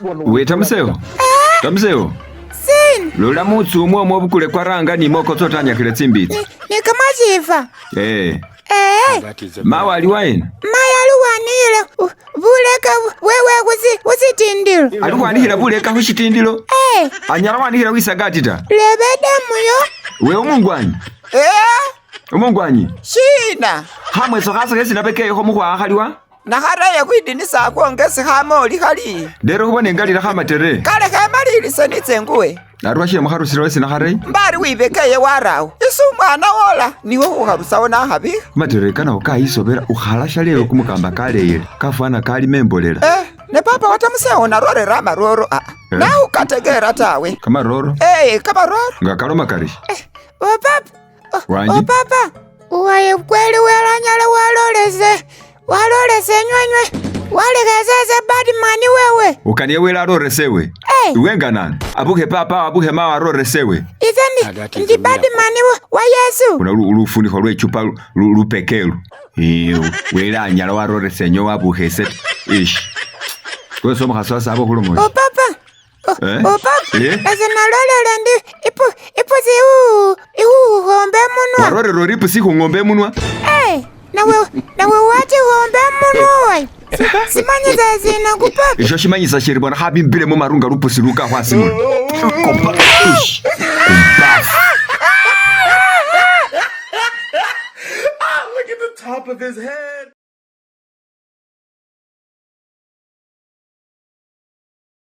We tamusewo tamusewo Sina lola mutsu umwo omwo obukule kwaranga ni imoko tsotanyakhile tsimbitsi ni kamashifa. Eh, Eh, mawe ali wayena? Mayi aliwaniyile buleka bwewe khusitindilo. Ali khwanikhila buleka khushitindilo? Eh, Anyala wanikhila khwisagati ta? Lebedamuyo. We umungwanyi? Eh, Umungwanyi? Shina? Khamweso khase khesi nabekeyekho mukhwakha khaliwa? Nakhareye khwidinisa akhwongesi khamoli khali. Lero khubona engalila khamatere. Kale khemalilise nitse nguwe. Ari washile mukharusile wesi nakhareye? Mbari wibekeye warawo. Isi umwana wola niwe khukharusawo nakhabikha. Kamatere kano kayisobela ukhalasha lelo kumukamba kaleyele kafwana kalima embolela. Eh, ne papa watamusewo narorera amaroro aa. Eh. Nawe tawe. Kamaroro? Eh, kamaroro. Nga kaloma kari? O papa. Wanji? O papa. Uwaye kweli welanyala walolese. Walolese nywenywe. Walekhesese badman wewe. Ukaniye wele aroresewe? Eh. Iwe nganani? Abukhe papa abukhe mawe aroresewe. Ise ndi ndi badman wa Yesu. Una lufunikho lwe chupa lupekelu. Wele anyala waroresa enyo wabukhese. Ish. Wese omukhasi wasaba khuloma O papa. O, Eh? o papa. Eh? Ese nalolele ndi ipusi ihuhombe munwa. Warorera ori ipusi ikhung'ombe emunwa? Eh, nawe wachihombe munwa wayi. Simanyisa sina kupapa. Isho shimanyisa shiri bona khabimbile mumaru nga lupusi luka khwasi muno. Kopa. Ish. Kumbafu. Look at the top of his head.